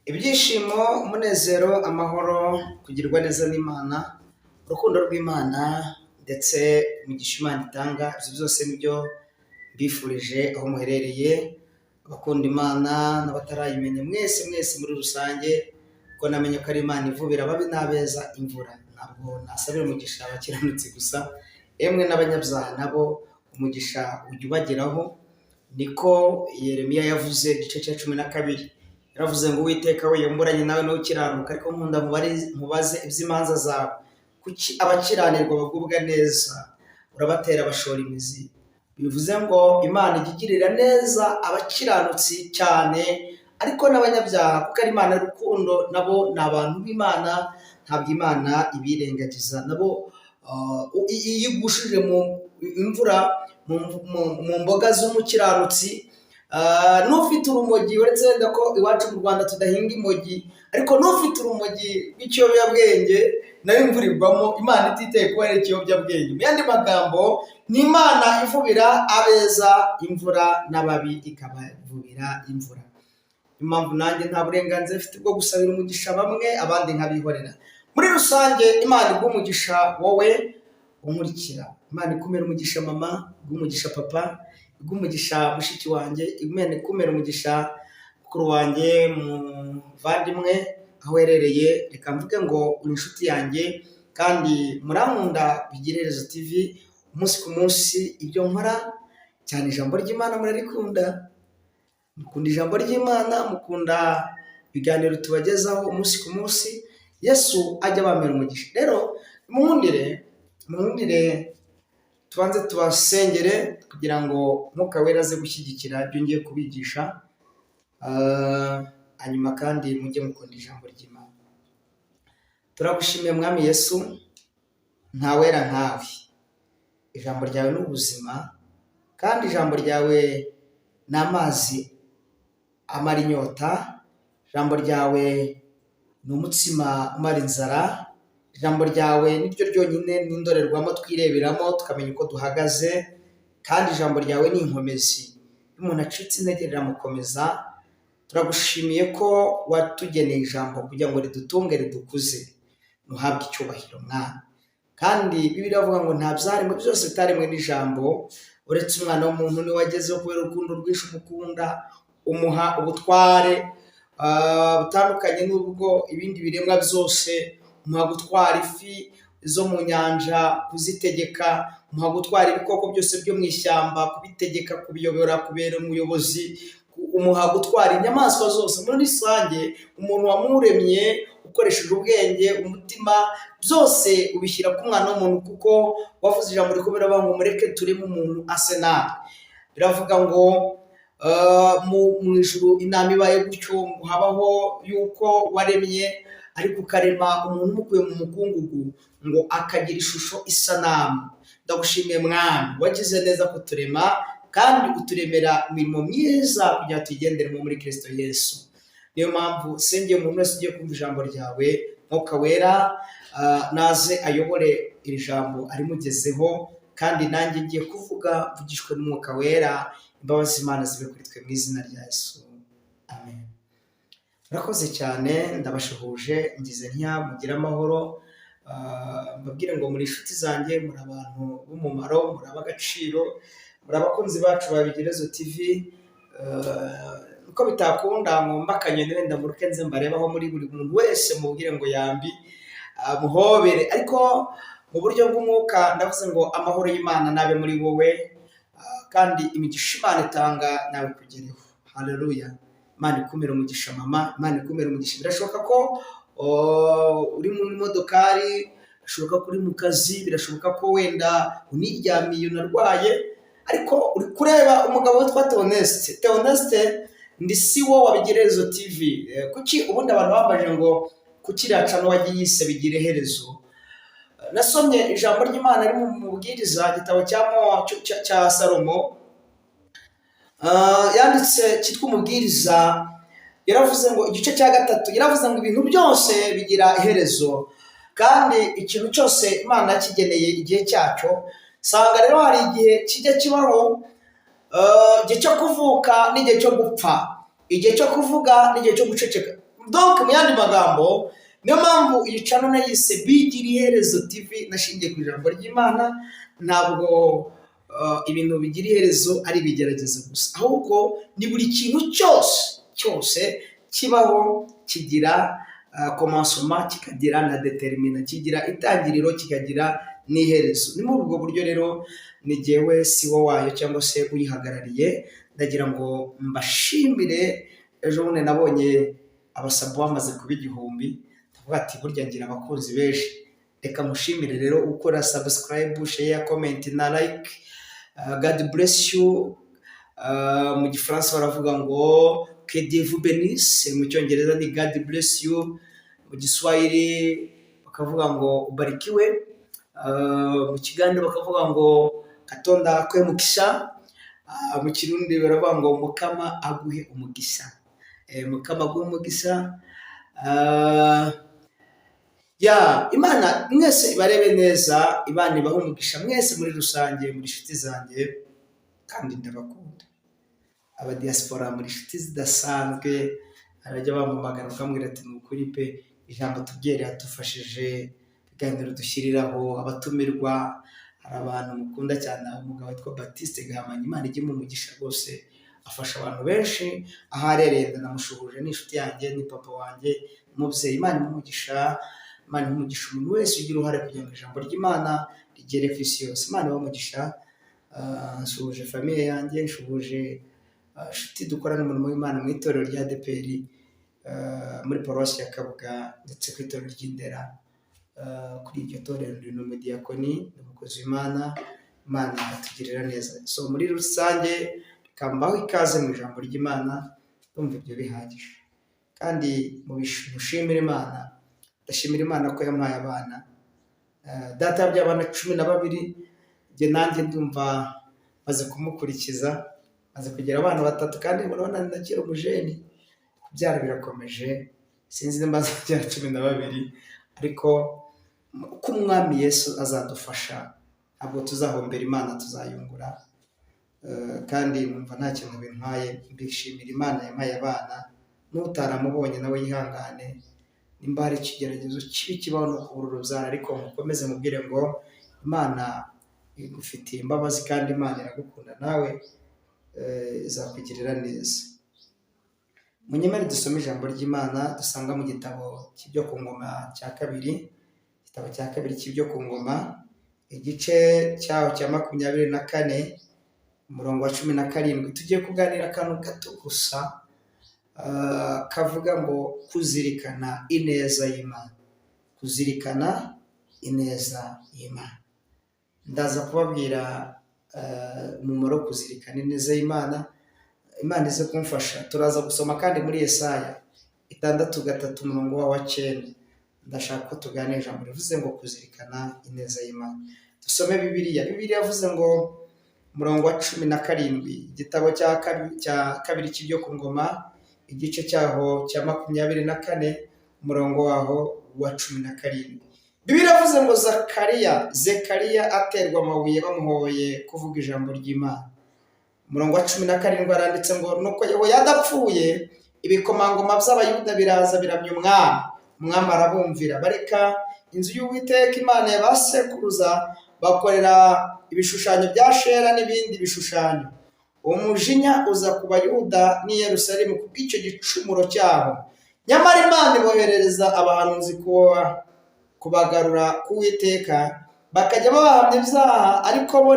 Ibyishimo, umunezero, amahoro, kugirwa neza n'Imana, urukundo rw'Imana ndetse imigisha Imana itanga, ibyo byose nibyo mbifurije aho muherereye, abakunda Imana n'abatarayimenya mwese mwese muri rusange, kuko namenye ko ari Imana ivubira ababi n'abeza imvura. Ntabwo nasabira umugisha abakiranutsi gusa, emwe n'abanyabyaha nabo umugisha ujya ubageraho, niko Yeremiya yavuze igice cya 12. Yaravuze ngo Uwiteka we yomboranye nawe ntukiranuka, ariko nkunda nkubaze iby'imanza zawe. Kuki abakiranirwa bagubwa neza, urabatera bashora imizi? Bivuze ngo Imana ijya igirira neza abakiranutsi cyane, ariko n'abanyabyaha kuko ari Imana y'urukundo, nabo ni abantu b'Imana, ntabwo Imana ibirengagiza. Nabo iyo igushije mu imvura mu mboga z'umukiranutsi, n'ufite urumogi, uretse wenda ko iwacu mu Rwanda tudahinga imogi, ariko n'ufite urumogi rw'ikiyobyabwenge nayo imvura igwamo, Imana ititaye kuba ari ikiyobyabwenge. Mu yandi magambo, ni Imana ivubira abeza imvura n'ababi ikabavubira imvura. Niyo mpamvu nanjye nta burenganzira mfite bwo gusabira umugisha bamwe, abandi nkabihorera. Muri rusange Imana iguha umugisha wowe unkurikira. Imana ikumere umugisha mama, iguhe umugisha papa, iguhe umugisha mushiki wanjye, Imana ikumere umugisha mukuru wanjye, muvandimwe, aho uherereye, reka mvuge ngo uri inshuti yanjye kandi murankunda. Bigire Iherezo TV, umunsi ku munsi ibyo nkora cyane ijambo ry'Imana murarikunda, mukunda ijambo ry'Imana, mukunda ibiganiro tubagezaho umunsi ku munsi. Yesu ajya abamera umugisha. Rero munkundire, munkundire tubanze tubasengere kugira ngo Mwuka Wera aze gushyigikira ibyo ngiye kubigisha, hanyuma kandi mujye mukunda ijambo ry'Imana. Turagushimiye Mwami Yesu, ntawera nkawe. Ijambo ryawe ni ubuzima, kandi ijambo ryawe ni amazi amara inyota, ijambo ryawe ni umutsima umara inzara, ijambo ryawe ni ryo ryonyine n'indorerwamo twireberamo tukamenya uko duhagaze, kandi ijambo ryawe ni inkomezi. Iyo umuntu acitse intege riramukomeza. Turagushimiye ko watugeneye ijambo kugira ngo ridutunge, ridukuze. Ntuhabwe icyubahiro Mwami. Kandi Bibiliya iravuga ngo nta byaremwe byose bitaremwe n'ijambo, uretse umwana w'umuntu niwe wagezeho kubera urukundo rwinshi umukunda, umuha ubutware butandukanye n'ubwo ibindi biremwa byose, umuha gutwara ifi zo mu nyanja, kuzitegeka, umuha gutwara ibikoko byose byo mu ishyamba, kubitegeka, kubiyobora, kubera umuyobozi, umuha gutwara inyamaswa zose. Muri rusange umuntu wamuremye ukoresheje ubwenge, umutima, byose ubishyira ku mwana w'umuntu, kuko wavuze ijambo rikomeye uravuga ngo mureke tureme umuntu ase natwe. Biravuga ngo mu ijuru inama ibaye gutyo, habaho yuko waremye ariko ukarema umuntu umukuye mu mukungugu, ngo akagira ishusho isa namwe. Ndagushimiye Mwami, wagize neza kuturema kandi uturemera imirimo myiza kugira ngo tuyigenderemo muri Kristo Yesu. Niyo mpamvu sengeye umuntu wese ugiye kumva ijambo ryawe, Mwuka Wera naze ayobore iri jambo arimugezeho, kandi nanjye ngiye kuvuga mvugishwe n'Umwuka Wera. Imbabazi z'Imana zibe kuri twe mu izina rya Yesu, amen. Murakoze cyane, ndabashuhuje, ngize ntya mugire amahoro, mbabwire ngo muri inshuti zanjye, muri abantu b'umumaro, muri ab'agaciro, muri abakunzi bacu ba Bigerezo TV. Uko bitakunda mwumva akanyoni wenda muruke nze mbarebaho muri buri muntu wese, mubwire ngo yambi, muhobere, ariko mu buryo bw'umwuka ndavuze ngo amahoro y'Imana nabe muri wowe, kandi imigisha Imana itanga nawe kugereho. Haleluya! Imana ikumere umugisha mama, Imana ikumere umugisha. Birashoboka ko uri mu modokari, birashoboka ko uri mu kazi, birashoboka ko wenda uniryamiye, unarwaye, ariko uri kureba umugabo witwa Theoneste. Theoneste ndi si wo wa Bigerezo TV. Kuki ubundi abantu bambaje ngo kuki iriya channel wagiye yise Bigire Iherezo? Nasomye ijambo ry'Imana riri mu Mubwiriza, igitabo cya Salomo yanditse cyitwa Umubwiriza. Yaravuze ngo igice cya 3, yaravuze ngo ibintu byose bigira iherezo, kandi ikintu cyose Imana yakigeneye igihe cyacyo. Sanga rero hari igihe kijya kibaho, igihe cyo kuvuka n'igihe cyo gupfa, igihe cyo kuvuga n'igihe cyo guceceka. Donc mu yandi magambo, niyo mpamvu iyi channel nayise Bigira Iherezo TV. Nashingiye ku ijambo ry'Imana. Ntabwo ibintu bigira iherezo ari ibigeragezo gusa, ahubwo ni buri kintu cyose cyose kibaho kigira commencement, kikagira na déterminant, kigira itangiriro, kikagira n'iherezo. Ni muri ubwo buryo rero ni jyewe CEO wayo cyangwa se uyihagarariye. Ndagira ngo mbashimire. Ejo bundi nabonye abasabu bamaze kuba 1000, ndavuga ati burya ngira abakunzi benshi. Reka mushimire rero ukora subscribe, share, comment na like. God bless you. Mu Gifaransa baravuga ngo "Que Dieu vous bénisse", mu Cyongereza ni "God bless you", mu Giswahili bakavuga ngo "Ubarikiwe", mu Kigande bakavuga ngo "Katonda akuwe mukisa", mu Kirundi baravuga ngo "Mukama aguhe umugisha". Mukama aguhe umugisha. Ya Imana mwese ibarebe neza, Imana ibahe umugisha mwese muri rusange. Muri inshuti zanjye kandi ndabakunda. Abadiaspora muri inshuti zidasanzwe. Harajya bampamagara bakambwira ati ni ukuri pe, ijambo tubwiye riradufashije, ibiganiro dushyiriraho abatumirwa. Hari abantu mukunda cyane, umugabo witwa Baptiste Gahamanyi, Imana ijye umugisha rwose, afasha abantu benshi aho arereye. Ndanamushuhuje, ni inshuti yanjye, ni papa wanjye, umubyeyi. Imana imugisha, Imana imugisha umuntu wese ugira uruhare kugira ngo ijambo ry'Imana rigere ku isi yose. Imana ibamugisha. Nsuhuje famille yanjye, nshuhuje inshuti dukorana umurimo w'Imana mu itorero rya ADEPR, muri paruwasi ya Kabuga, ndetse ku itorero ry'Indera. Kuri iryo torero ndi umudiyakoni, ni umukozi w'Imana. Imana itugirira neza. So muri rusange reka mbahe ikaze mu ijambo ry'Imana. Ndumva ibyo bihagije kandi mushimire Imana. Ndashimira Imana ko yampaye abana. Data yabyaye abana 12, njye nanjye ndumva maze kumukurikiza, maze kugira abana batatu, kandi murabona ndakiri umujeni. Kubyara birakomeje, sinzi nimba nzabyara 12, ariko uko Umwami Yesu azadufasha ntabwo tuzahombera Imana, tuzayungura. Kandi numva nta kintu bintwaye. Mbishimira Imana yampaye abana. N'utaramubonye nawe yihangane. Nimba hari ikigeragezo kibi kibaho no kubura urubyaro, ariko mukomeze mubwire ngo Imana igufitiye imbabazi kandi Imana iragukunda, nawe izakugirira neza. Munyemere dusome ijambo ry'Imana dusanga mu gitabo cy'Ibyo ku Ngoma cya kabiri, igitabo cya kabiri cy'Ibyo ku Ngoma, igice cyaho cya 24, umurongo wa 17. Tugiye kuganira akantu gato gusa kavuga ngo kuzirikana ineza y'Imana, kuzirikana ineza y'Imana. Ndaza kubabwira umumaro wo kuzirikana ineza y'Imana. Imana ize kumfasha. Turaza gusoma kandi muri Yesaya 63, umurongo wa 9. Ndashaka ko tuganira ijambo rivuze ngo kuzirikana ineza y'Imana. Dusome Bibiliya. Bibiliya yavuze ngo, umurongo wa 17, igitabo cya kabiri cy'Ibyo ku Ngoma, igice cyaho cya 24, umurongo waho wa 17. Bibiliya yavuze ngo Zekariya aterwa amabuye bamuhoye kuvuga ijambo ry'Imana. Umurongo wa 17 aranditse ngo nuko Yehoyada apfuye, ibikomangoma by'Abayuda biraza biramya umwami. Umwami arabumvira, bareka inzu y'Uwiteka Imana ya ba sekuruza, bakorera ibishushanyo bya Shera n'ibindi bishushanyo. Umujinya uza ku Bayuda n'i Yerusalemu kubw'icyo gicumuro cyabo. Nyamara Imana iboherereza abahanuzi kubagarura k'Uwiteka, bakajya babahamya ibyaha, ariko bo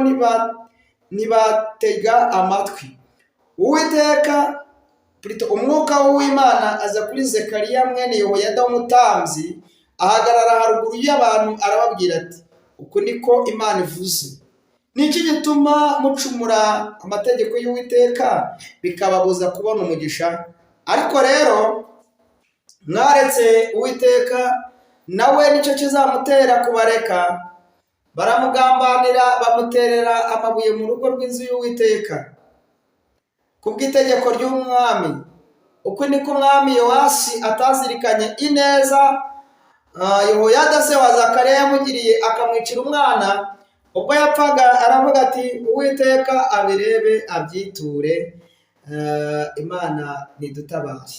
ntibatega amatwi Uwiteka. Umwuka w'Imana aza kuri Zekariya mwene Yehoyada w'umutambyi, ahagarara haruguru y'abantu, arababwira ati uku niko Imana ivuze: ni iki gituma mucumura amategeko y'Uwiteka, bikababuza kubona umugisha? Ariko rero mwaretse Uwiteka, nawe nicyo kizamutera kubareka. Baramugambanira, bamuterera amabuye mu rugo rw'inzu y'Uwiteka kubw'itegeko ry'umwami. Uku niko umwami Yowasi atazirikanye ineza Yehoyada se wa Zakariya yamugiriye, akamwicira umwana. Ubwo yapfaga aravuga ati Uwiteka abirebe abyiture. Imana ntidutabare.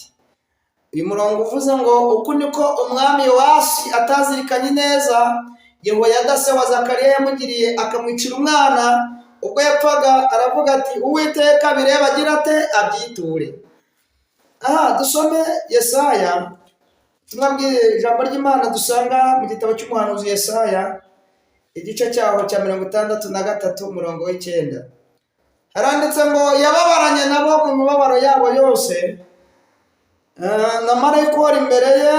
Uyu murongo uvuze ngo uku niko umwami Yowasi atazirikanye neza Yehoyada se wa Zakariya yamugiriye akamwicira umwana. Ubwo yapfaga aravuga ati: "Uwiteka bireba agira ate abyiture." Aha dusome Yesaya, tumwabwire ijambo ry'Imana dusanga mu gitabo cy'umuhanuzi Yesaya, igice cyaho cya 63, umurongo wa 9. Haranditse ngo: "Yababaranye nabo mu mibabaro yabo yose, na marayika uhora imbere ye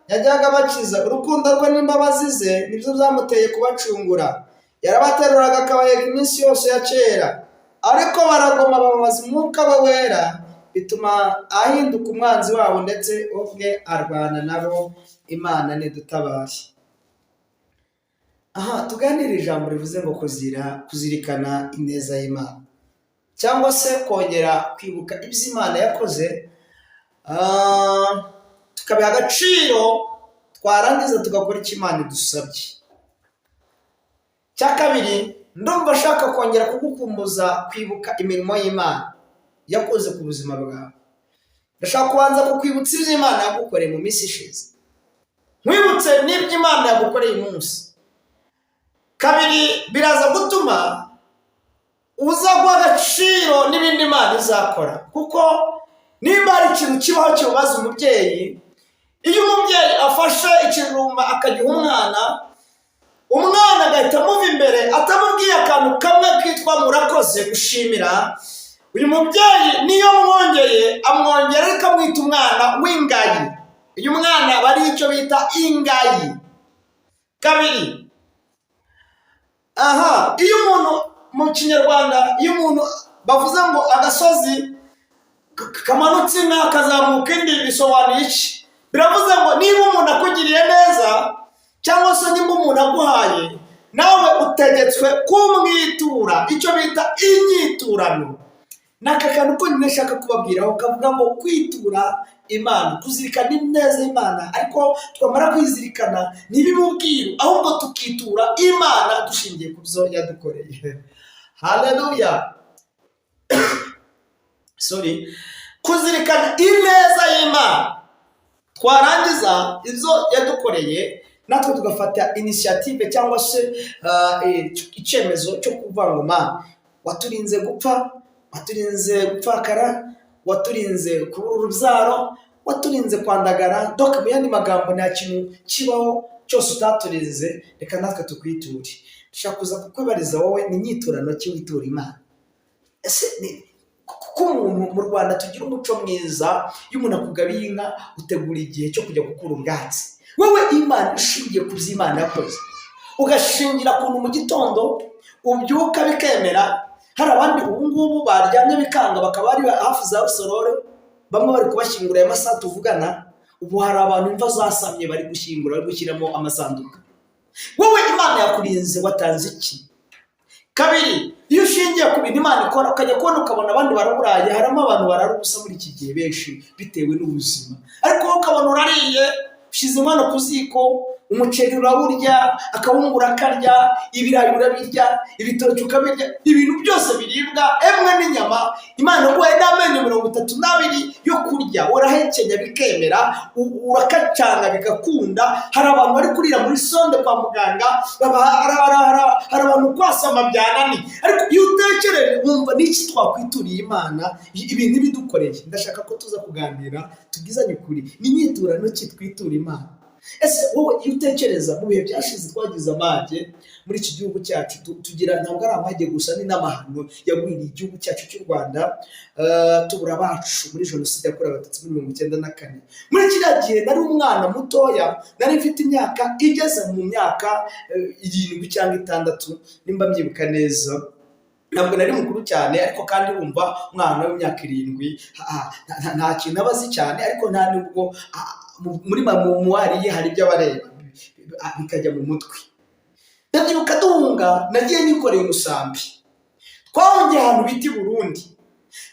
yajyaga abakiza. Urukundo rwe n'imbabazi ze nibyo byamuteye kubacungura. Yarabateruraga akabaheka iminsi yose ya kera. Ariko baragoma, bababaza umwuka we wera, bituma ahinduka umwanzi wabo, ndetse ubwe arwana nabo. Imana nidutabare." Aha tuganire ijambo rivuze ngo kuzirikana ineza y'Imana, cyangwa se kongera kwibuka ibyo Imana yakoze, tukabiha agaciro, twarangiza tugakora icyo Imana idusabye. Cya kabiri, ndumva ashaka kongera kugukumbuza kwibuka imirimo y'Imana yakoze ku buzima bwawe. Ndashaka kubanza kukwibutsa ibyo Imana yagukoreye mu minsi ishize, nkwibutse n'ibyo Imana yagukoreye uyu munsi. Kabiri, biraza gutuma uza guha agaciro n'ibindi Imana izakora, kuko nimba hari ikintu kibaho kibabaza umubyeyi, iyo umubyeyi afashe ikijumba akagiha umwana, umwana agahita amuva imbere atamubwiye akantu kamwe kitwa "murakoze", gushimira, uyu mubyeyi niyo mwongeye amwongera ariko amwita umwana w'ingayi. Uyu mwana aba ari icyo bita ingayi. Kabiri, aha iyo umuntu mu Kinyarwanda, iyo umuntu bavuze ngo agasozi kamanutse inka kazamuka indi, bisobanuye iki? Biravuze ngo niba umuntu akugiriye neza, cyangwa se niba umuntu aguhaye, nawe utegetswe kumwitura, icyo bita inyiturano. Ni aka kantu konyine nshaka kubabwiraho kavuga ngo kwitura Imana, kuzirikana ineza y'Imana, ariko twamara kwizirikana ntibimubwire, ahubwo tukitura Imana dushingiye ku byo yadukoreye. Haleluya! Sorry. Kuzirikana ineza y'Imana, twarangiza ibyo yadukoreye natwe tugafata initiative cyangwa se icyemezo cyo kuvuga ngo: "Mana, waturinze gupfa, waturinze gupfakara, waturinze kubura urubyaro, waturinze kwandagara." Donc mu yandi magambo, nta kintu kibaho cyose utaturinze, reka natwe tukwiture. Dushobora kuza kukwibariza wowe: ni inyiturano ki witura Imana? Ese kuko umuntu mu Rwanda tugira umuco mwiza, iyo umuntu akugabiye inka utegura igihe cyo kujya gukura ubwatsi. Wowe Imana, ishingiye ku byo Imana yakoze, ugashingira kuntu mu gitondo ubyuka bikemera, hari abandi ubu ngubu baryamye bikanga, bakaba bari hafi za Rusororo, bamwe bari kubashyingura aya masaha tuvugana. Ubu hari abantu imva zasamye, bari gushyingura, bari gushyiramo amasanduku. Wowe Imana yakurinze, watanze iki? Kabiri, iyo ushingiye ku bintu Imana ikora, ukajya kubona ukabona abandi baraburaye, harimo abantu barara ubusa muri iki gihe benshi bitewe n'ubuzima, ariko wowe ukabona urariye, ushyize inkono ku ziko, umuceri urawurya, akawunga urakarya, ibirayi urabirya, ibitoki ukabirya, ibintu byose biribwa, emwe n'inyama. Imana iguhaye n'amenyo 32 yo kurya, urahekenya bikemera, urakacanga bigakunda. Hari abantu bari kurira muri sonde kwa muganga, hari abantu kwasama byananiye, ariko iyo utekereje wumva n'iki twakwituriye Imana ibintu ibidukoreye? Ndashaka ko tuza kuganira tubwizanye ukuri: ni inyiturano ki twitura Imana? Ese wowe iyo utekereza mu bihe byashize, twagize amage muri iki gihugu cyacu, tugira, ntabwo ari amage gusa, ni n'amahano yagwiriye igihugu cyacu cy'u Rwanda, tubura abacu muri Jenoside yakorewe Abatutsi muri 94. Muri kiriya gihe nari umwana mutoya, nari mfite imyaka igeze mu myaka 7 cyangwa 6 nimba mbyibuka neza. Ntabwo nari mukuru cyane, ariko kandi wumva umwana w'imyaka 7 nta kintu aba azi cyane, ariko nta nubwo muri mémoire ye hari ibyo aba areba bikajya mu mutwe. Ndabyibuka duhunga, nagiye nikoreye umusambi. Twahungiye ahantu bita i Burundi.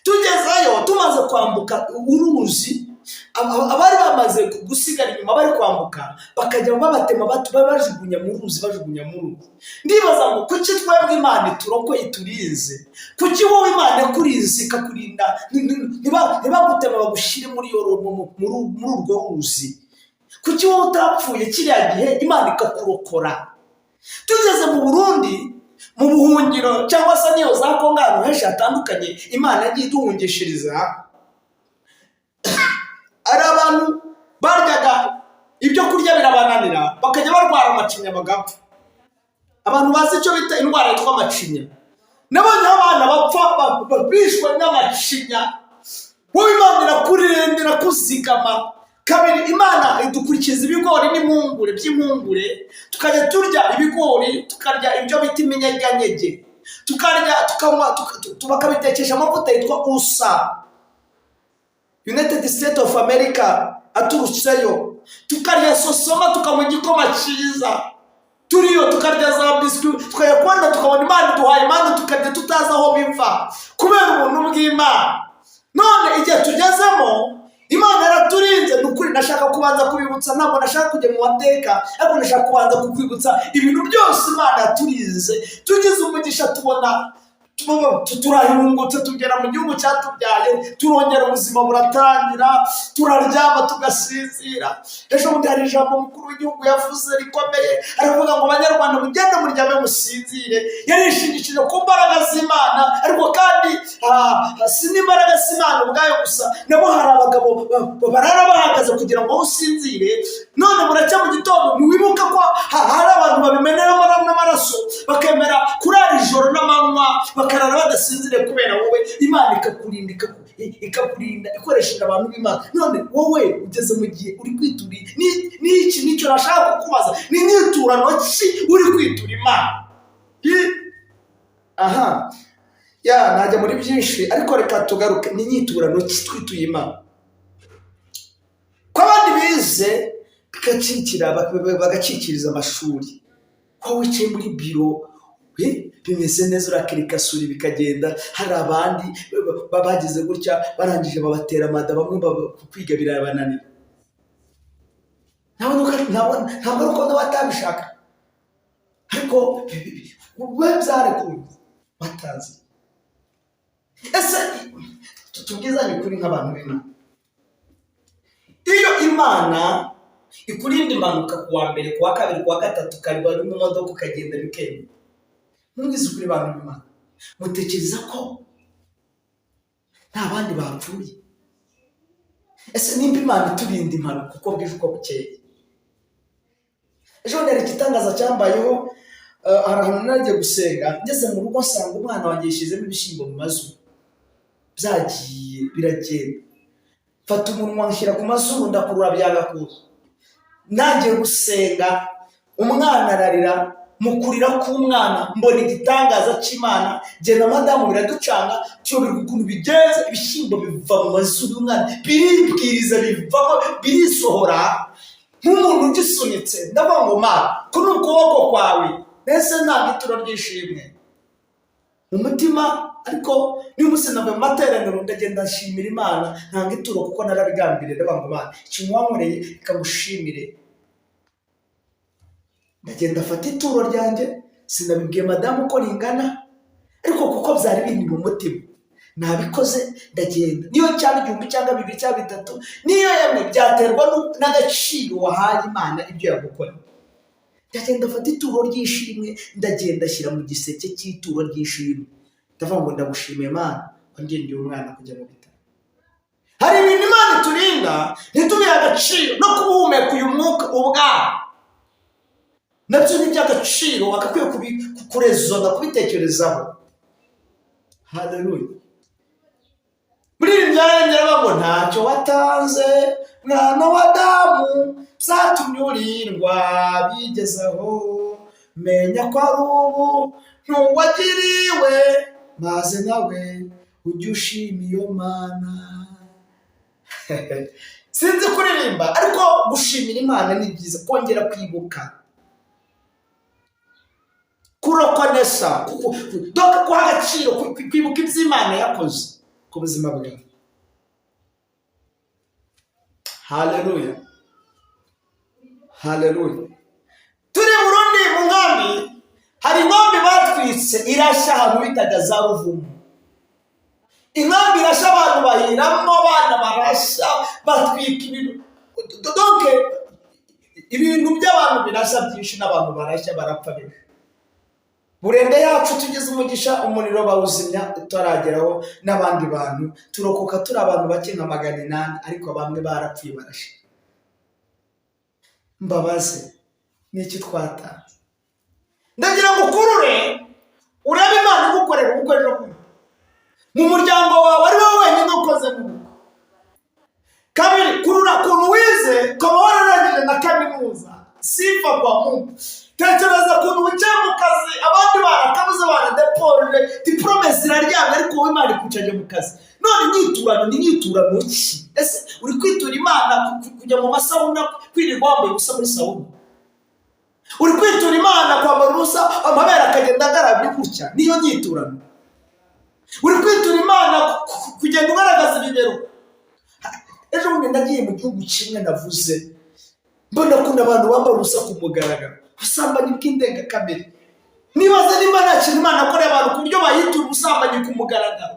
Tugezeyo, tumaze kwambuka uruzi, Abari bamaze gusigara inyuma bari kwambuka, bakajya babatema bajugunya mu ruzi, bajugunya mu ruzi. Ndibaza ngo kuki twebwe Imana iturokoye, iturinze? Kuki wowe Imana ikurinze, ikakurinda, ntibagutema bagushyire muri urwo ruzi? Kuki wowe utapfuye kiriya gihe, Imana ikakurokora? Tugeze mu Burundi mu buhungiro, cyangwa se n'iyo za Kongo, ahantu henshi hatandukanye Imana yagiye iduhungishiriza, hari abantu baryaga ibyo kurya birabananira, bakajya barwara amacinya bagapfa. Abantu bazi icyo bita indwara yitwa amacinya. Nabonye abana bapfa bishwe n'amacinya. Wowe Imana irakurinda, irakuzigama. Kabiri, Imana idukurikiza ibigori n'impungure by'impungure, tukajya turya ibigori, tukarya ibyo bita iminyeganyege, tukarya, tukanywa, bakabitekesha amavuta yitwa USA, United States of America, aturutseyo. Tukarya sosoma, tukanywa igikoma cyiza turiyo, tukarya za biscuit, tukajya kubona tukabona Imana iduhaye imana, tukarya tutazi aho biva kubera ubuntu bw'Imana. None igihe tugezemo, Imana yaraturinze. Ni ukuri nashaka kubanza kubibutsa, ntabwo nashaka kujya mu mateka, ariko nashaka kubanza kukwibutsa ibintu byose Imana yaturinze. Tugize umugisha, tubona turahungutse, tugera mu gihugu cyatubyaye, turongera ubuzima buratangira, turaryama tugasinzira. Ejo bundi hari ijambo umukuru w'igihugu yavuze rikomeye, aravuga ngo: "Banyarwanda, mugende muryame musinzire." Yarishingikije ku mbaraga z'Imana, ariko kandi si n'imbaraga z'Imana ubwayo gusa, nabo hari abagabo barara bahagaze kugira ngo wowe usinzire. None buracya mu gitondo, ntiwibuka ko hari abantu babimeneramo n'amaraso, bakemera kurara ijoro n'amanywa, bakarara badasinziriye kubera wowe. Imana ikakurinda, ikakurinda ikoresheje abantu b'Imana. None wowe ugeze mu gihe uri kwitura n'iki? Nicyo nashaka kukubaza: ni inyiturano ki uri kwitura Imana? Aha ya najya muri byinshi, ariko reka tugaruke. Ni inyiturano ki twituye Imana, ko abandi bize bigacikira, bagacikiriza amashuri, ko wicaye muri biro, bimeze neza, urakirika suri bikagenda? Hari abandi bagize gutya, barangije babatera amada, bamwe kwiga birabananira. Ntabwo ari uko nawe atabishaka, ariko we byarakunze batazi. Ese tubwizanye ukuri nk'abantu b'Imana, iyo Imana ikurinda impanuka ku wa mbere, ku wa kabiri, ku wa gatatu, ukaba uri mu modoka ukagenda bikemera, ntubwize ukuri, bantu b'Imana, mutekereza ko nta bandi bapfuye? Ese nimba Imana iturinda impanuka uko bwije uko bukeye? Ejo bundi hari igitangaza cyambayeho. Hari ahantu nagiye gusenga, ngeze mu rugo nsanga umwana wanjye yishyizemo ibishyimbo mu mazuru, byagiye biragenda. Mfata umunwa nshyira ku mazuru, ndakurura, byanga kuza. Nangiye gusenga, umwana ararira. Mu kurira k'umwana mbona igitangaza cy'Imana. Jye na madamu biraducanga, tuyoberwa ukuntu bigenze. Ibishyimbo biva mu mazuru y'umwana, biribwiriza, bivamo, birisohora nk'umuntu ugisunitse. Ndavuga ngo: "Ma ko ni ukuboko kwawe." Mbese ntabwo ituro ry'ishimwe mu mutima, ariko niba umunsi navuye mu materaniro, ndagenda nshimira Imana, ntanga ituro kuko narabigambiriye. Ndavuga ngo: "Mana, ikintu wankoreye ikagushimire." Ndagenda afata ituro ryanjye, sinabibwiye madamu uko ringana, ariko kuko byari biri mu mutima nabikoze. Ndagenda, niyo cyaba 1000 cyangwa 2000 cyangwa 3000, niyo yemwe byaterwa n'agaciro wahaye Imana ibyo yagukoreye. Ndagenda afata ituro ry'ishimwe, ndagenda ashyira mu giseke cy'ituro ry'ishimwe. Ndavuga ngo: "Ndagushimiye Imana ko ndindiye umwana kujya mu bitaro." Hari ibintu Imana iturinda ntitubihe agaciro. No kuba uhumeka uyu mwuka ubwawo, nabyo ni iby'agaciro, wagakwiye kurezona, kubitekerezaho. Haleluya! Muri ibi byarengera ngo ntacyo watanze, mwana wa Adamu, byatumye urindwa bigezaho. Menya ko ari ubu ntuwagiriwe, maze nawe ujye ushima iyo Mana. Sinzi kuririmba, ariko gushimira Imana ni byiza, kongera kwibuka, kurokonesa, donc guha agaciro, kwibuka ibyo Imana yakoze ku buzima bwawe. Haleluya, haleluya. Turi Burundi mu nkambi, hari inkambi batwitse irashya ahantu bitaga za Ruvumu. Inkambi irashya, abantu bahiramo, abana barashya, batwika ibintu, donc ibintu by'abantu birashya byinshi, n'abantu barashya, barapfa benshi. Burende yacu tugize umugisha, umuriro bawuzimya utarageraho n'abandi bantu, turokoka turi abantu bake nka 800, ariko bamwe barapfuye, barashira. Mbabaze, n'iki twatanze? Ndagira ngo ukurure urebe Imana igukorera ubukwe ejo bundi mu muryango wawe ari wowe wenyine ukoze mu bukwe. Kabiri, kurura ukuntu wize ukaba wararangije na kaminuza, sifa kwa Mungu. Tekereza ukuntu wicaye mu kazi, abandi barakabuze, baradepoje, diporome ziraryamye, ariko wowe Imana ikwicaje mu kazi. None inyiturano ni inyiturano ki? Ese uri kwitura Imana kujya mu masauna, kwirirwa wambaye ubusa muri sauna? Uri kwitura Imana kwambara ubusa, amabere akagenda agaramye gutya? Niyo nyiturano? Uri kwitura Imana kugenda ugaragaza ibibero? Ejo bundi nagiye mu gihugu kimwe navuze, mbona ukuntu abantu bambara ubusa ku mugaragaro, ubusambanyi bw'indengakamere. Nibaza niba nta kintu Imana akoreye abantu ku buryo bayitura ubusambanyi ku mugaragaro.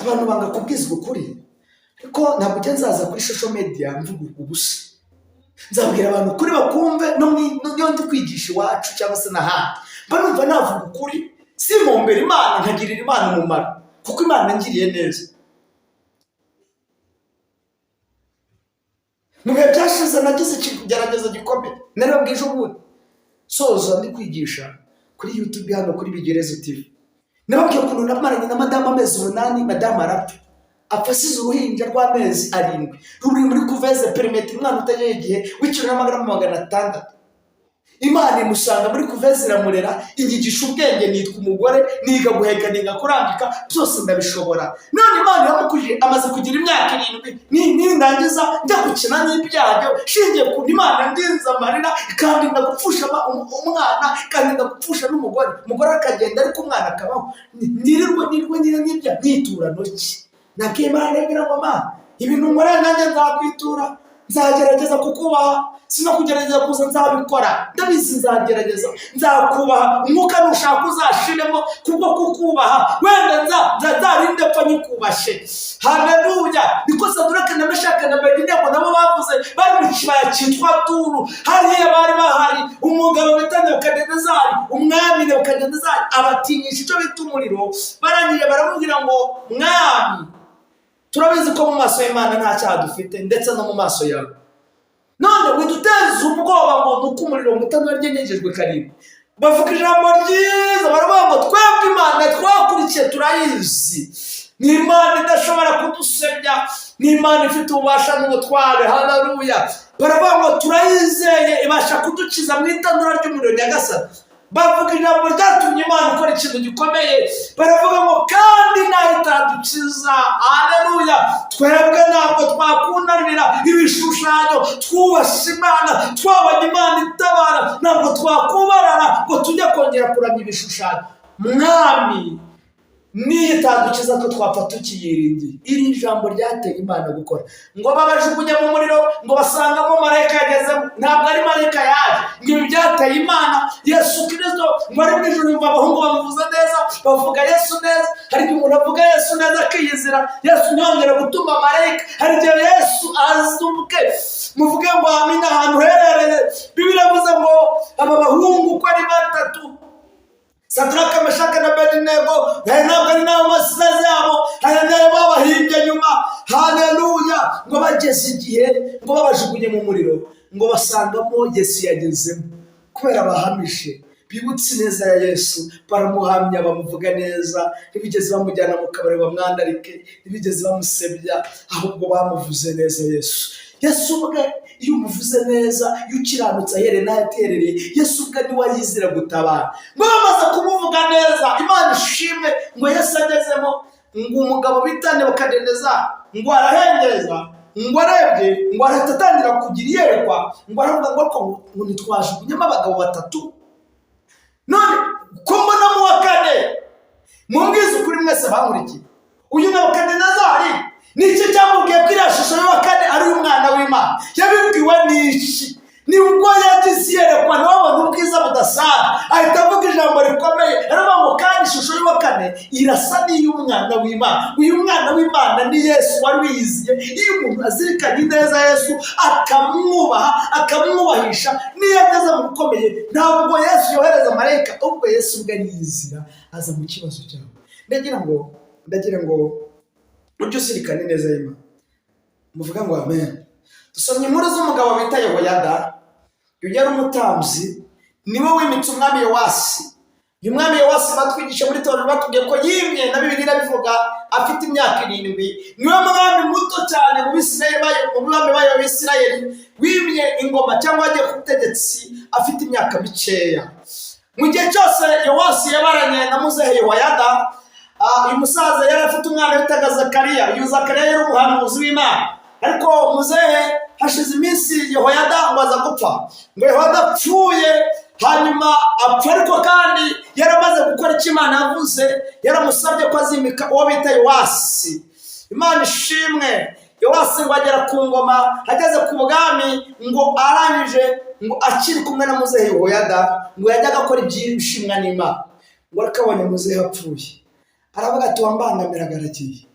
Abantu banga kubwizwa ukuri, ariko ntabwo ujya nzaza kuri social media mvuga ubusa. Nzabwira abantu ukuri bakumve, no niyo ndi kwigisha iwacu cyangwa se n'ahandi, mba numva navuga ukuri, simpombera Imana, nkagirira Imana umumaro, kuko Imana yangiriye neza. Mu bihe byashize nagize ikigeragezo gikomeye, narababwije ubundi soza ndi kwigisha kuri YouTube hano kuri Bigerezo TV. Nababwiye ukuntu namaranye na madamu amezi 8, madamu arapfa, apfa asize uruhinja rw'amezi 7 ruri muri couveuse périmètre, umwana utagejeje igihe w'ikiro n'amagarama 600. Imana imusanga muri couveuse iramurera, inyigisha ubwenge, nitwa umugore, niga guheka, niga kurambika, byose ndabishobora. None Imana iramukujije, amaze kugira imyaka 7. Nindangiza njya gukina n'ibyago shingiye ku Imana ndinze amarira, kandi ndagupfusha umwana, kandi ndagupfusha n'umugore, umugore akagenda ariko umwana akabaho. Nirirwe nirirwe nyine n'ibyaha nitura ntoki. Nabwiye Imana, ngira ngo Mana, ibintu nkorera nanjye nzakwitura, nzagerageza kukubaha, si no kugerageza kuza, nzabikora, ndabizi, nzagerageza, nzakubaha. Umwuka nushaka uzashiremo kubwo kukubaha, wenda nzarinde pfa nyikubashe. Haleluya. Niko Saduraka na Meshaki na Abedenego nabo bavuze bari mu kibaya cyitwa Duru. Hariya bari bahari umugabo bita Nebukadinezari, umwami Nebukadinezari abatinyisha icyo bita umuriro. Barangije baramubwira ngo mwami, turabizi ko mu maso y'Imana nta cyaha dufite, ndetse no mu maso yawe, none widuteza ubwoba ngo nuko umuriro ngo utanaryenyegejwe karindwi. Bavuga ijambo ryiza, baravuga ngo twebwe Imana twakurikiye turayizi, ni Imana idashobora kudusebya, ni Imana ifite ububasha n'ubutware. Haleluya. Baravuga ngo turayizeye, ibasha kudukiza mu itanura ry'umuriro. Nyagasani, bavuga ijambo ryatumye Imana ikora ikintu gikomeye. Baravuga ngo kandi nayo itadukiza, haleluya, twebwe ntabwo twakunamira ibishushanyo, twubashye Imana, twabonye Imana itabara, ntabwo twakubarara ngo tujye kongera kuramya ibishushanyo. Mwami, niyo itadukiza ko twapfa tukiyiringiye. Iri jambo ryateye Imana gukora, ngo babajugunye mu muriro, ngo basangamo marayika yagezemo, ntabwo ari marayika yaje. Ngo ibi byateye Imana, Yesu Kirisito ngo ari mu ijuru, yumva abahungu bamuvuze neza, bavuga Yesu neza. Hari igihe umuntu avuga Yesu neza akiyizira, Yesu ntiyongere gutuma marayika. Hari igihe Yesu aza ubwe. Muvuge ngo amina ahantu uherereye. Bibiliya ivuze ngo aba bahungu uko ari batatu, Sadraka, Meshaki na Abedenego, ntabwo ari nayo mazina yabo, aya nayo babahimbye nyuma. Haleluya. Ngo bageze igihe ngo babajugunye mu muriro, ngo basangamo Yesu yagezemo, kubera bahamije, bibutse ineza ya Yesu, baramuhamya, bamuvuga neza, ntibigeze bamujyana mu kabari bamwandarike, ntibigeze bamusebya, ahubwo bamuvuze neza Yesu. Yesu ubwe iyo umuvuze neza, iyo ukiranutse ahereye n'aho aterereye, Yesu ubwe niwe yizira gutabara. Ngo bamaze kumuvuga neza, Imana ishimwe, ngo Yesu agezemo, ngo umugabo bita Nebukadinezari ngo arahengeza, ngo arebye, ngo arahita atangira kugira iyerekwa, ngo aravuga ngo ariko ngo ntitwajugunyemo abagabo batatu, none ko mbona mu wa kane? Mumbwize ukuri mwese bankurikiye, uyu Nebukadinezari ni iki cyamubwiye ko iriya shusho y'uwa kane ari umwana w'Imana? Yabibwiwe n'iki? Nibwo yagize iyerekwa, nawe abona ubwiza budasanzwe, ahita avuga ijambo rikomeye, aravuga ngo kandi ishusho y'uwa kane irasa n'iy'umwana w'Imana. Uyu mwana w'Imana ni Yesu wari wiyiziye. Iyo umuntu azirikanye neza Yesu, akamwubaha, akamwubahisha, niyo ageze mu bikomeye, ntabwo Yesu yohereza marayika, ubwo Yesu ubwe ariyizira, aza mu kibazo cyawe. Ndagira ngo ujye uzirikane neza y'Imana. Muvuga ngo amen. Dusomye inkuru z'umugabo bita Yehoyada. Uyu yari umutambyi, niwe wimitse umwami Yowasi. Uyu mwami Yowasi batwigisha muri torero, batubwiye ko yimye, na Bibiliya irabivuga, afite imyaka 7. Niwe mwami muto cyane mu Bisirayeli, mu bami bayo b'Isirayeli, wimye ingoma cyangwa wagiye ku butegetsi afite imyaka mikeya. Mu gihe cyose Yowasi yabaranye na muzehe Yehoyada, uyu musaza yari afite umwana witaga Zakariya. Uyu Zakariya yari umuhanuzi w'Imana. Ariko muzehe, hashize iminsi, Yehoyada ngo aza gupfa. Ngo Yehoyada apfuye, hanyuma apfa ariko kandi yaramaze gukora icyo Imana yavuze, yaramusabye ko azimika uwo bita Yowasi. Imana ishimwe. Yowasi ngo agera ku ngoma, ageze ku bwami, ngo arangije, ngo akiri kumwe na muzehe Yehoyada, ngo yajyaga akora ibyishimwa n'Imana. Ngo ariko abonye muzehe apfuye, aravuga ati: "Wambangamiraga aragiye,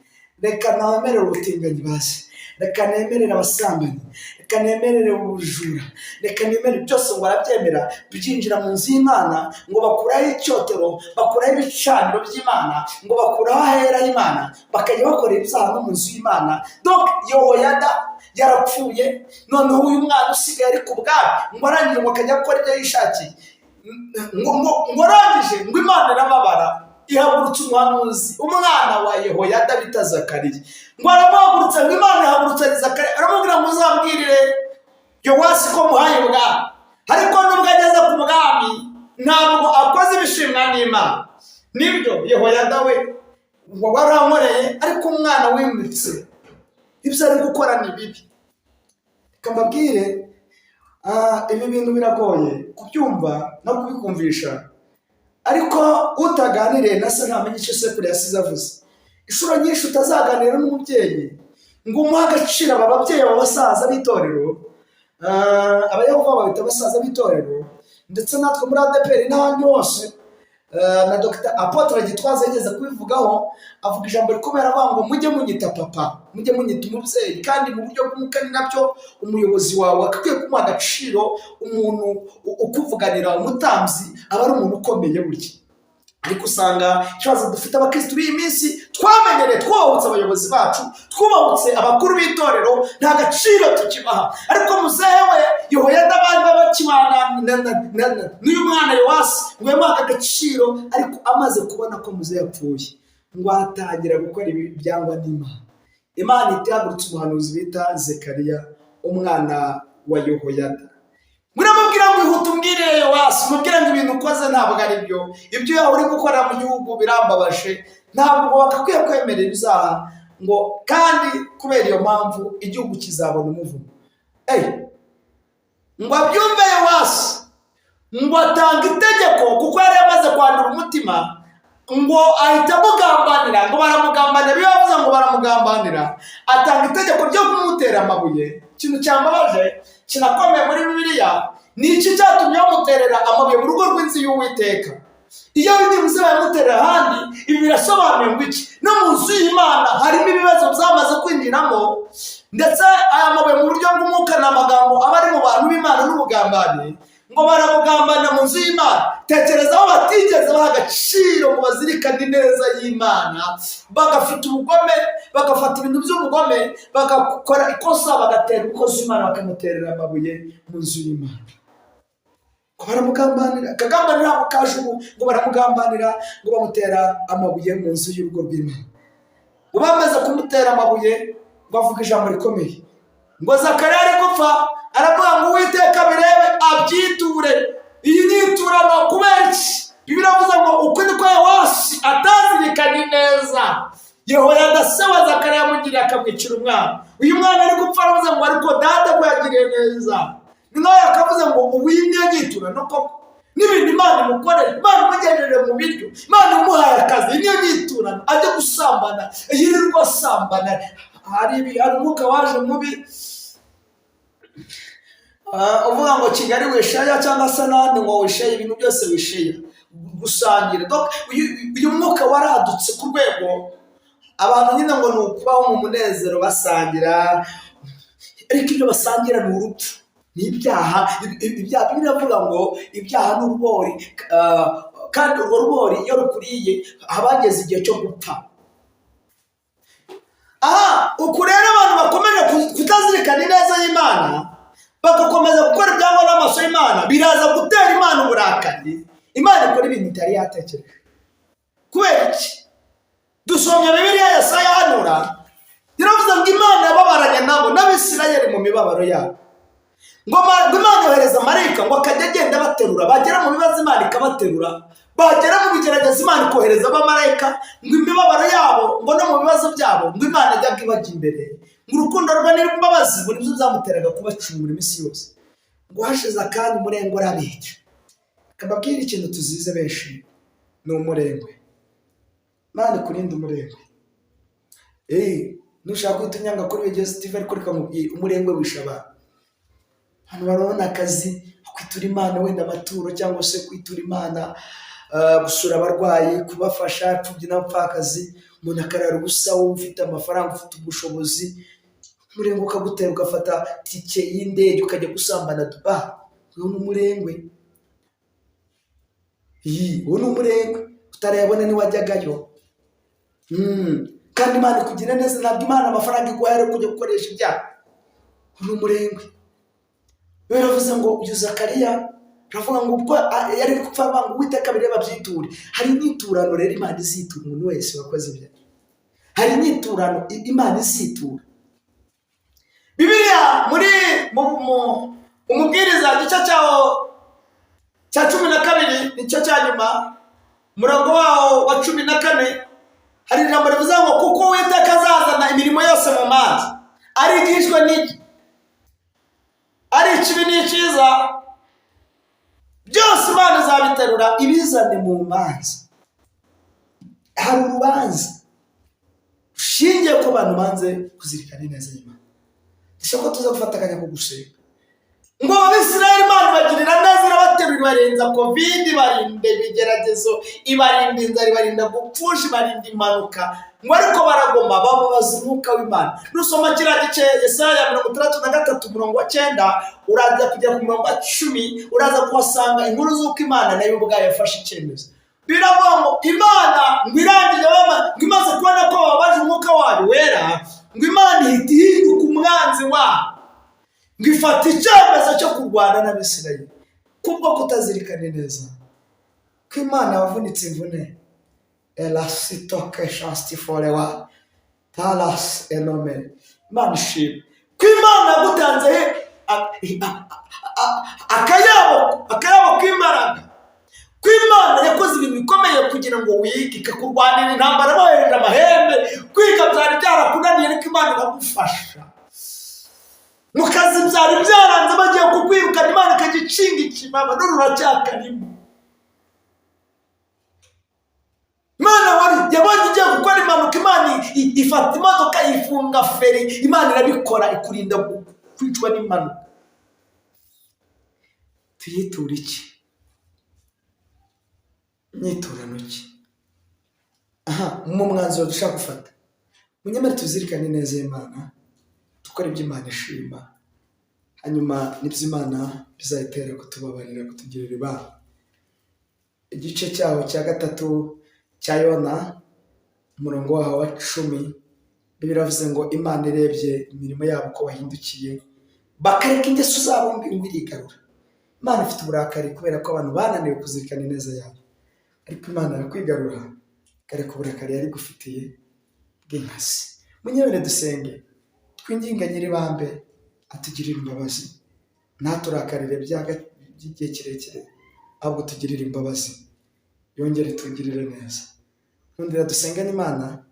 reka nemerere ubutinganyi basi, reka nemerere abasambanyi, reka nemerere ubujura, reka nemerere byose." Ngo arabyemera, byinjira mu nzu y'Imana. Ngo bakuraho icyotero, bakuraho ibicaniro by'Imana, ngo bakuraho ahera y'Imana, bakajya bakora ibyaha no mu nzu y'Imana. Donc Yehoyada yarapfuye, noneho uyu mwana usigaye ari ku bwami, ngo arangije ngo akajya akora ibyo yishakiye. Ngo arangije, ngo Imana irababara, ihagurutsa umuhanuzi, umwana wa Yehoyada bita Zakariya. Ngo aramuhagurutsa, ngo Imana ihagurutsa Zakariya, aramubwira ngo uzabwirire Yowasi ko muhaye ubwami. Ariko nubwo ageze ku bwami, ntabwo akoze ibishimwa n'Imana. Nibyo, Yehoyada we ngo warankoreye, ariko umwana wimitse ibyo ari gukora ni bibi. Reka mbabwire, ibi bintu biragoye kubyumva no kubikumvisha, ariko utaganiriye na se ntamenya icyo sekuru yasize avuze. Inshuro nyinshi utazaganira n'umubyeyi ngo umuhe agaciro, aba babyeyi, aba basaza b'itorero, Abayehova babita abasaza b'itorero, ndetse natwe muri ADEPR n'ahandi hose, na Dr Apôtre Gitwaza yigeze kubivugaho, avuga ijambo rikomeye, aravuga ngo mujye munyita papa, mujye munyita umubyeyi. Kandi mu buryo bw'umwuka ni nabyo, umuyobozi wawe akwiye kumuha agaciro. Umuntu ukuvuganira, umutambyi, aba ari umuntu ukomeye burya. Ariko usanga ikibazo dufite, abakirisitu b'iyi minsi, twamenyereye, twubahutse abayobozi bacu, twubahutse abakuru b'itorero, nta gaciro tukibaha. Ariko muzehe we Yehoyada bari bakibana n'uyu mwana Yowasi, ngo yamuhaga agaciro. Ariko amaze kubona ko muzehe yapfuye, ngo atangira gukora ibi byangwa n'Imana. Imana ihagurutse umuhanuzi bita Zekariya, umwana wa Yehoyada. Muramubwira ngo ihute umbwire Yowasi, umubwire ngo ibintu ukoze ntabwo ari byo, ibyo yawe uri gukora mu gihugu birambabaje, ntabwo wakakwiye kwemera ibyaha, ngo kandi kubera iyo mpamvu igihugu kizabona umuvumo. Ngo abyumve Yowasi, ngo atanga itegeko, kuko yari yamaze kwandura umutima, ngo ahita amugambanira. Ngo baramugambanira, biba bavuze ngo baramugambanira, atanga itegeko ryo kumutera amabuye. Ikintu cyambabaje kinakomeye muri Bibiliya ni iki cyatumye bamuterera amabuye mu rugo rw'inzu y'Uwiteka? Iyo byibuze bayamuterera ahandi, ibi birasobanuye ngo iki? No mu nzu y'Imana harimo ibibazo byamaze kwinjiramo. Ndetse aya mabuye mu buryo bw'umwuka ni amagambo aba ari mu bantu b'Imana n'ubugambanyi. Ngo baramugambanira mu nzu y'Imana. Tekereza aho batigeze baha agaciro ngo bazirikane ineza y'Imana, bagafite ubugome, bagafata ibintu by'ubugome, bagakora ikosa, bagatera umukozi w'Imana, bakamuterera amabuye mu nzu y'Imana. Ngo baramugambanira, akagambanira ntabwo kaje ubu. Ngo baramugambanira, ngo bamutera amabuye mu nzu y'urugo rw'Imana. Ngo bamaze kumutera amabuye, ngo avuga ijambo rikomeye. Ngo Zakariya ari gupfa, aravuga ngo Uwiteka birebe abyiture iyi nyiturano. Kubera iki? Bibiliya iravuze ngo uko niko Yowasi atazirikanye neza Yehoyada se wa Zakariya yamugiriye, akamwicira umwana. Uyu mwana ari gupfa, aravuze ngo ariko data ko yagiriye neza. Ni nkaho yakavuze ngo ubu iyi niyo nyiturano koko. N'ibintu Imana imukorera, Imana imugejeje mu biryo, Imana imuhaye akazi, niyo nyiturano ajya gusambana, yirirwa asambana. Hari umwuka waje mubi, uvuga ngo Kigali we share, cyangwa se n'ahandi ngo we share, ibintu byose we share, gusangira. Donc, uyu mwuka waradutse ku rwego abantu nyine ngo ni ukubaho mu munezero basangira, ariko ibyo basangira ni urupfu, ni ibyaha. Ibyaha biravuga ngo ibyaha ni urubori, kandi urwo rubori iyo rukuriye haba hageze igihe cyo gupfa. Aha uku rero abantu bakomeje kutazirikana ineza y'Imana, bagakomeza gukora ibyangwa n'amaso y'Imana, biraza gutera Imana uburakari. Imana ikora ibintu itari yatekereje. Kubera iki? Dusomye Bibiliya, Yesaya ahanura, yaravuze ngo Imana yababaranye nabo, n'Abisirayeli, mu mibabaro yabo. Ngo Imana yohereza marayika ngo akajya agenda abaterura. Bagera mu bibazo, Imana ikabaterura. Bagera mu bigeragezo, Imana ikohereza abamarayika. Ngo imibabaro yabo, ngo no mu bibazo byabo, ngo Imana ijyaga ibajya imbere. Ngo urukundo rwe n'imbabazi ngo nibyo byamuteraga kubacungura iminsi yose. Ngo hashize akanya umurengwe urabica. Akababwira ikintu tuzize benshi ni umurengwe. Imana ikurinde umurengwe. Nushaka guhita unyanga kuri Bigeze TV, ariko reka nkubwire, umurengwe wishe abantu. Abantu barabona akazi, kwitura Imana wenda amaturo, cyangwa se kwitura Imana, gusura abarwayi, kubafasha, imfubyi n'abapfakazi, umuntu akarara ubusa, wowe ufite amafaranga, ufite ubushobozi. Umurengwe ukagutera, ugafata tike y'indege ukajya gusambana Dubai. Uwo ni umurengwe. Iyi, uwo ni umurengwe. Utarayabona ntiwajyagayo. Kandi Imana ikugira neza, ntabwo Imana amafaranga iguha ari kujya gukoresha ibyaha. Uwo ni umurengwe. Baravuze ngo uyu Zakariya aravuga ngo ubwo yari gupfa, avuga ngo Uwiteka bireba byiture. Hari inyiturano rero Imana izitura umuntu wese wakoze ibyaha. Hari inyiturano Imana izitura. Bibiliya muri mu Umubwiriza, igice cyawo cya 12, nicyo cya nyuma, umurongo wawo wa 14, hari ijambo rivuze ngo kuko Uwiteka azazana imirimo yose mu manza, ari igishwe n'iki, ari ikibi n'icyiza, byose Imana izabiterura ibizane mu manza. Hari urubanza rushingiye ko abantu banze kuzirikana ineza y'Imana. Dushobora ko tuza gufata akanya ko gusenga. Ngo Abisirayeli Imana ibagirira neza, irabaterura, ibarenza COVID, ibarinda ibigeragezo, ibarinda inzara, ibarinda gupfusha, ibarinda impanuka. Ngo ariko baragoma, bababaza umwuka w'Imana. Nusoma kiriya gice, Yesaya 63, umurongo wa 9, uraza kugera ku murongo wa 10, uraza kuhasanga inkuru z'uko Imana nayo ubwayo yafashe icyemezo. Biravuga ngo Imana ngo irangije ngo imaze kubona ko bababaje umwuka wayo wera, ngo Imana ihita ihinduka umwanzi wabo, ngo ifata icyemezo cyo kurwana n'Abisirayeli kubwo kutazirikana neza ko Imana yavunitse imvune. Elasitoke shastiforewa taras enome. Imana ishimwe ko Imana yagutanze akayabo k'imbaraga, ko Imana yakoze ibintu bikomeye kugira ngo wige, ikakurwanira intambara bohereje amahembe. Kwiga byari byarakunaniye, ariko Imana iragufasha. Mu kazi byari byaranze, bagiye kukwirukana, Imana ikajya icinga ikibaba, none uracyakarimo. Imana wari yabonye igiye gukora impanuka, Imana ifata imodoka ifunga feri. Imana irabikora, ikurinda kwicwa n'impanuka. Tuyiture iki? Nyiturano ki? Aha mu mwanzuro dushaka gufata, munyamare tuzirikane neza Imana, dukore ibyo Imana ishima, hanyuma nibyo Imana bizayitera kutubabarira, kutugirira ibanga. Igice cyaho cya 3 cya Yona, umurongo waho wa 10, biravuze ngo Imana irebye imirimo yabo uko bahindukiye bakareka ingeso zabo mbi, ngo irigarura. Imana ifite uburakari kubera ko abantu bananiwe kuzirikana ineza yabo, ariko Imana irakwigarura, ikareka uburakari yari igufitiye bw'inkazi. Munyemere dusenge, twinginge Nyiribambe atugirire imbabazi, ntaturakarire by'igihe kirekire, ahubwo tugirire imbabazi, yongere tugirire neza. Nkundira dusengane Imana.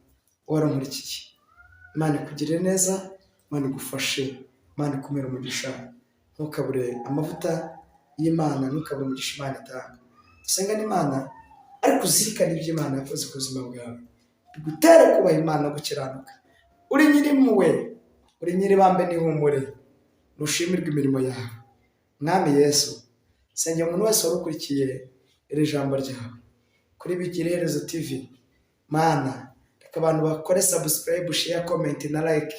Warankurikiye, Imana ikugirire neza, Imana igufashe, Imana ikumere umugisha. Ntukabure amavuta. y'Imana, ntukabure umugisha Imana itanga. Dusengane Imana, ariko uzirikane ibyo Imana yakoze ku buzima bwawe, bigutere kubaha Imana no gukiranuka. Uri nyir'impuhwe, uri nyir'ibambe n'ihumure, ntushimirwe imirimo yawe. Mwami Yesu, sengera umuntu wese wari ukurikiye iri jambo ryawe kuri Bigira Iherezo TV. Mana, reka abantu bakore subscribe, share, comment na like,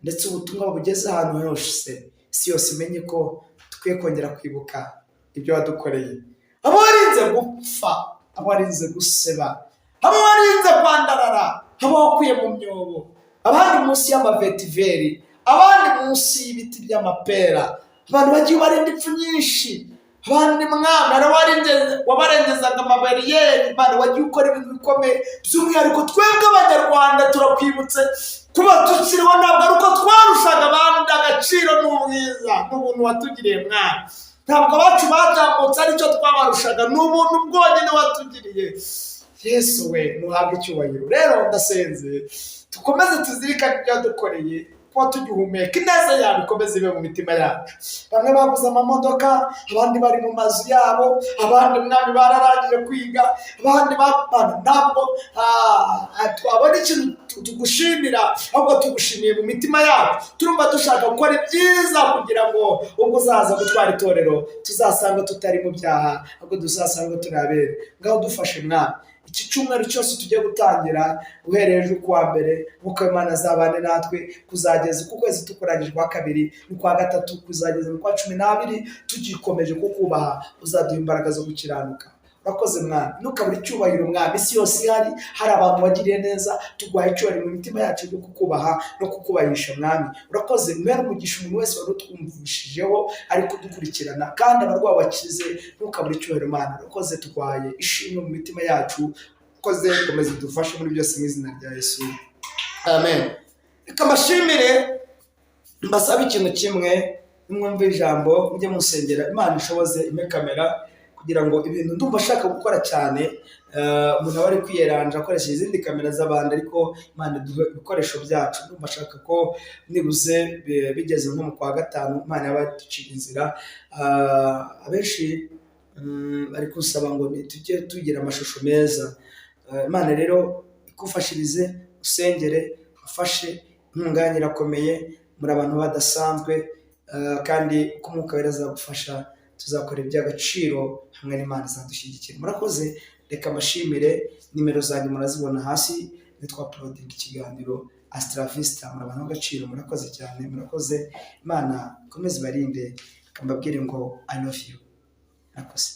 ndetse ubutumwa bugeze ahantu hose, isi yose imenye ko dukwiye kongera kwibuka ibyo wadukoreye. Abo warinze gupfa, abo warinze guseba, abo warinze kwandarara, abo wakuye mu myobo, abandi munsi y'amavetiveri, abandi munsi y'ibiti by'amapera, abantu bagiye barinda impfu nyinshi, abandi, Mwami, hari wabarengezaga amabariyeri. Mana, wagiye ukora ibintu bikomeye. By'umwihariko twebwe Abanyarwanda turakwibutse. Kuba tukiriho ntabwo ari uko twarushaga abandi agaciro n'ubwiza, n'ubuntu watugiriye, Mwana. Ntabwo abacu batambutse aricyo twabarushaga, ni ubuntu bwonyine watugiriye. Yesu we, ntuhabwe icyubahiro. Rero ndasenze, dukomeze tuzirikane ibyo wadukoreye. Kuba tugihumeka, ineza yawe ikomeze ibe mu mitima yacu. Bamwe baguze amamodoka, abandi bari mu mazu yabo, abandi, Mwami, bararangije kwiga, abandi ntabwo twabona ikintu tugushimira, ahubwo tugushimiye mu mitima yacu. Turumva dushaka gukora ibyiza kugira ngo ubwo uzaza gutwara itorero tuzasanga tutari mu byaha, ahubwo tuzasanga turi abere. Ngaho dufashe, Mwami, iki cyumweru cyose tugiye gutangira uhereye ejo kuwa mbere, nk'uko Imana azabane natwe kuzageza uku kwezi tukurangije kwa kabiri n'ukwa gatatu, kuzageza mu kwa 12, tugikomeje kukubaha. Uzaduha imbaraga zo gukiranuka. Urakoze, Mwami, ntukabure icyubahiro. Mwami, isi yose ihari, hari abantu wagiriye neza, tuguhaye icyubahiro mu mitima yacu yo kukubaha no kukubahisha. Mwami, urakoze. Mwere umugisha umuntu wese wari utwumvishijeho ari kudukurikirana, kandi abarwayi bakize. Ntukabure icyubahiro, Mana. Urakoze, tuguhaye ishimwe mu mitima yacu. Urakoze, komeza udufashe muri byose, mu izina rya Yesu, amen. Reka mbashimire, mbasabe ikintu kimwe: nimwumve ijambo mujye musengera Imana ishoboze impe kamera, kugira ngo ibintu ndumva ashaka gukora cyane, umuntu aba ari kwiyeranja akoresheje izindi kamera z'abandi, ariko Imana iduhe ibikoresho byacu. Ndumva ashaka ko nibuze bigeze nko mu kwa gatanu Imana yaba yaduciye inzira. Abenshi bari kusaba ngo tujye tugira amashusho meza. Imana rero ikufashirize, usengere, ufashe, inkunga yanyu irakomeye. Muri abantu badasanzwe, kandi uko Umwuka Wera azagufasha tuzakora iby'agaciro hamwe n'Imana izadushyigikira. Murakoze, reka mbashimire. Nimero zanjye murazibona hasi nitwa uploadinga ikiganiro. Hasta la vista. Muri abantu b'agaciro, murakoze cyane, murakoze. Imana ikomeze ibarinde. Reka mbabwire ngo I love you. Murakoze.